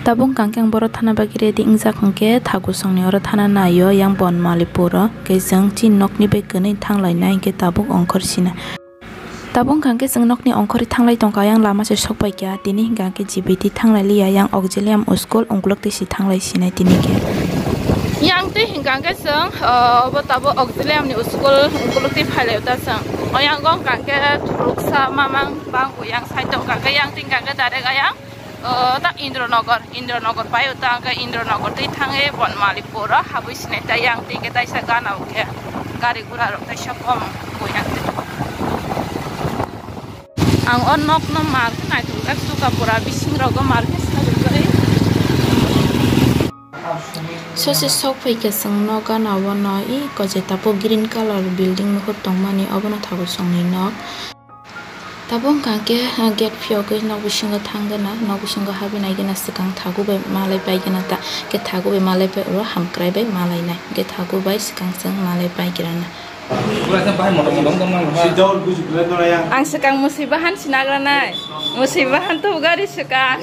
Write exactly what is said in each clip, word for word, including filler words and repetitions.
Tabuk hwnkha khe ang boro thana bagwi ready wngjak hwnkhe thagu songni oro thana naio yang Bonmalipuro, hwnkhe chwng chini nokni bai kwnwi thanglainai hwnkhe tabuk ongkhor sina. Tabuk hwnkha khe chwng nokni ongkhorwi thanglai tongkha, yang lama se sokpaikha, tini hwnkha khe G B T thanglai liya, yang Auxilium school ungkuluk twi si thanglai sinai tini khe. Yang twi hwnkha khe chwng, o, obo tabuk Auxilium ni school ungkuluk twi phailai ta chwng. O yang wngkha khe thuruksa mamang bangbo yang side o hwnkha khe yang twi hwnkha khe direct ayang. O, ta Indronagar, Indronagar pai o ta, hwnkhe Indronagar twi thangwi Bonmalipuro habwi sinai ta yang twi khe taisa gana o khe gari gura rok taisa kom bo yang twi. Ang o nokno mal khe naithok jak, suka pura bising rogo mal khe sajagwi. Sosi sok phaikha chwng nok gana o no, i ko je tapo green colour building nuhur tongmani, obono thago chwngni nok. Tabuk hwnkha khe, ah, gate phiyogwi nok bisingo thang gana, nok bisingo habwi nai gana swkang thagu bai malai pai gana ta, khe thagu bai malai pai oro hamkrai bai malai nai, khe thagu bai swkang chwng malai pai gira na. Ang swkang mwswi bahan sinagra nai, mwswi bahan tu gari swkang.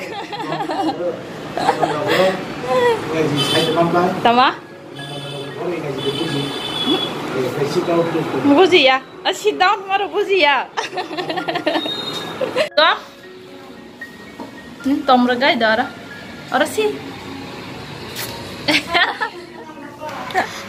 Tama? Bujiya. Ah, sit down, maro bujiya. To? Hmm, tom rwgai da ora. Ora si.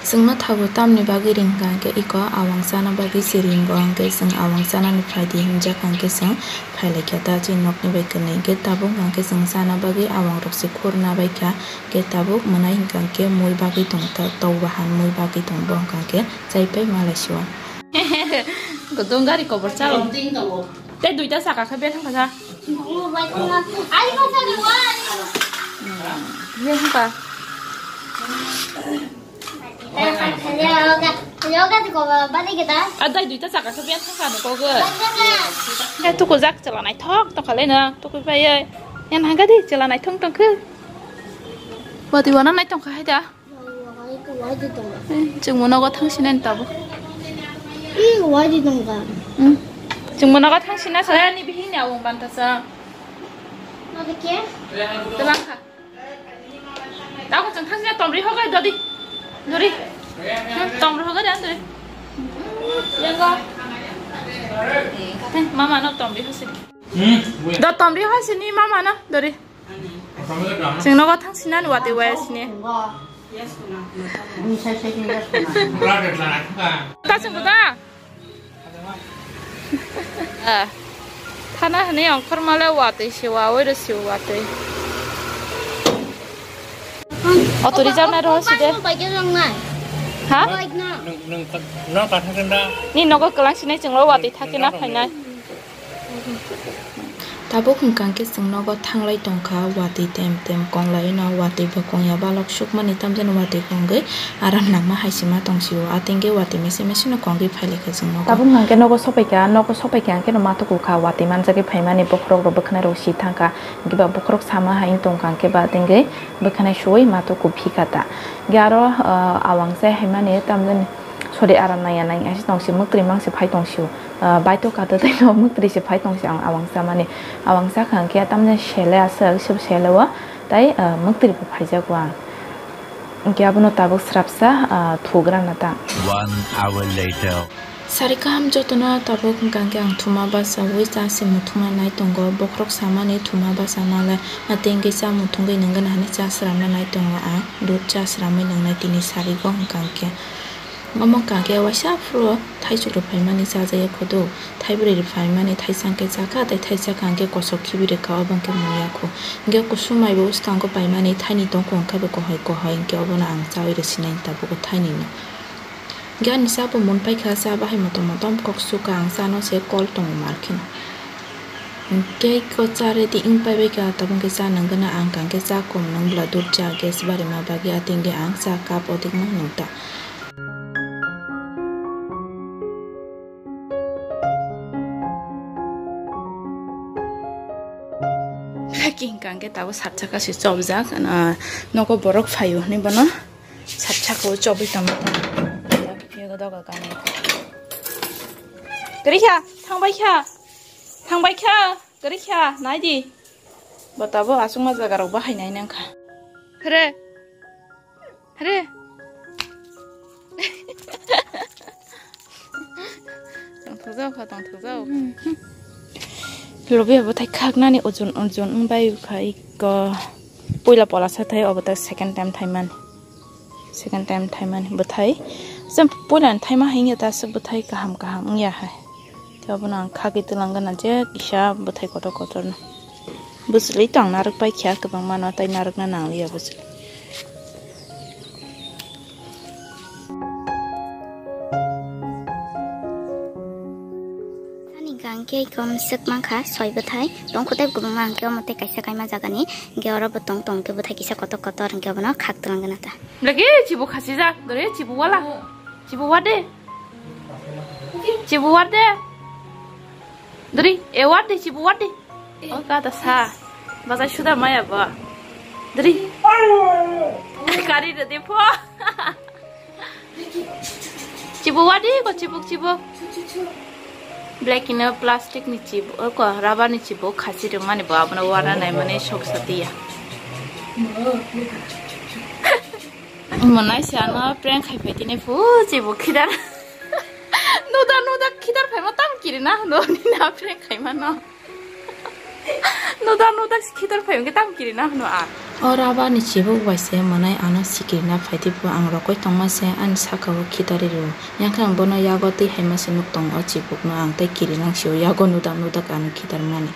Chwngno thago tamni bagwi ring hwnkha hwnkhe iko awang chana bagwi se ringo, hwnkhe chwng awang chanani phaidi hinjak hwnkhe chwng phailaikha ta chini nokni bai kwnwi. Hwnkhe tabuk hwnkha hwnkhe chwng chana bagwi awang rok se khurna baikha, hwnkhe tabuk mwnai hwnkha hwnkhe mui bagwi tong ta, tok bahan mui bagwi tong bo hwnkha hwnkhe chaipai malaisio. Godong gari kobor chao. Tei duita saka khe bethang kha. Bethang kha. Adai duita saka khe bethang kha no kogo. He tuku jak chwla naithok tong kha le no, tuku pai. Yan hangka di chwla naithok tong khe. Bati wana naithok kha hai da. Chwngmo nogo thangsinani tabuk. Ih, wadi tongkha. Hmm. Chwngmo nogo thangsina sa ni bihini awang banta sa. Mabike? Telangkha. Tabuk chwng thangsina tomri hogai dodi. Dori. Hmm, tomri hogai dan dori. Yango. Mama no tomri hosi. Hmm. Do tomri hosi ni mama no dori. Chwng nogo thang sinani watwi waya sini. Ta chwng da. Ah. Thana hwnwi ongkhormale watwi se wawi rw se watwi. Auto reserve nai rw se de. Ha? Nung, nung, nung kathang kenda. Ni nogo kwlang sinai chwnglo watwi thakhe na phainai. Tabuk hwnkha hwnkhe chwng nogo thanglai tongkha, watwi tem tem konglaino, watwi bo kongya balok sukmani, tamjani watwi kongwi aram nangma hai se ma tongsio, atengke watwi mese mese no kongwi phailaikha chwng nogo. Tabuk hwnkha hwnkhe nogo sopaikha, nogo sopaikha hwnkhe no ma tukukha, watwi manjagwi phaimani bokhorok rok bwkhwnai rok si thangkha, hwnkhe ba bokhorok sama hai wng tongkha, hwnkhe ba atengke bwkhwnai suwi ma tuku phikha ta. Hwnkhe aro, ah, awang se haimani tamjani sori aram nangya nangya se tongsi, mwktwi mang se phai tongsio. Ah, baithok kha twtwi no mwktwi se phai tongsi ang awang chamani. Awang chakha hwnkhe tamni sele aswk, sebo sele o tai, ah, mwktwi bo phaijago ang. Hwnkhe abono tabuk srapsa, ah, thugrana ta. One hour later. Sari kaham jotono tabuk hwnkha hwnkhe ang thuma basawi cha se muthungna nai tongo. Bokhorok samani thuma basa malai, atengke cha muthungwi nangana hinwi cha sramna nai tongo ang. Dudh cha sramwi nangnai tini sarigo hwnkha hwnkhe. Omo hwnkha khe waisa phuru thaisuk rwphaimani chajakya khudu, thaibrwi rwphaimani thaisa hwnkhe chakha, tei thaisa kha hwnkhe kosok khibi rwkha, obo hwnkhe muya khu. Hwnkhe kusum maibo bwskango paimani thaini tongkho hwnkhe bo kohoi kohoi, hwnkhe obono ang chaui rwsinai tabuk thainino. Hwnkhe ani cha bo mun paikha, cha bahai motom motom kok sukha, ang chano se kol tongo mar kheno. Hwnkhe ko cha ready wng paibaikha, tabuk hwnkhe cha nangkhe na ang hwnkha hwnkhe cha kom nang bwla dudh cha gas barima bagwi, atengke ang cha cup odikma nungta. Hwnkhe hwnkha hwnkhe tabuk sat saka se chopjak, ah, nogo borok phaio hinwi bono sat saka o chobwi tongo. Doga gana. Kwrwi kha, thangbai kha, thangbai kha, kwrwi kha, nai di. Bo tabuk aswkma jaga rok bahai nai nang kha. Hre. Hre. Tongthokjao kha, tongthokjao. Lobi abo thai khaknani ojon, ojon wng bai kha iko. Puila pola sa thai, obo ta second time thaimani. Second time thaimani bwthai. Jempo puilani thaima hai wngya ta aswk bwthai kaham kaham wngya hai. Tei obono ang khagwi twlangana je kisa bwthai kotor kotorno. Bwswlwi to ang narwk paikha kwbangmano tei narwkna nangliya bwswlwi. Ani hwnkha hwnkhe iko mwswk mankha soi bwthai. Tongkho tei kwbangma hwnkhe omo tei kaisa kaima jagani. Hwnkhe oro bo tong tong khe bwthai kisa kotor kotor hwnkhe obono khak twlangana ta. Lagi chibu khasijak, dore chibu wala. Chibu wade. Chibu wade. Dore, e wade, chibu wade. O gada sa. Bazai suda maya ba. Dore. Kari de de pho. Chibu wade ko chibuk chibuk. Black ino plastic ni chibuk, o ko rubber ni chibuk khasi rwmani bo abono wana naimani sok satiya. Monai se ano prank khai phai tini phu chibuk khidar. Nuda nuda khidar phaima tam kirina hwno nini a prank khaima no. Nuda nuda khitar phai hwnkhe tam kirina hwno a. O rubber ni chibuk bai se monai ano sikirina phaidi bo ang rokoi tongma se ani saka o khitari rwo. Yang khe ang bono yago twi haima se nuk tongo o chibuk no ang tei kirinang se o yago nuda nuda ano khitar mani.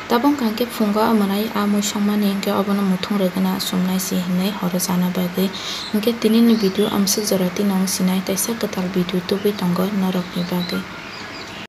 Tabuk hwnkha khe phungo monai a mui songmani hwnkhe obono muthung rwgwna chumnai se hinwi horo chana bagwi. Hwnkhe tini ni video amswk jora tino wng sinai kaisa kwtal video tubui tongo norok ni bagwi.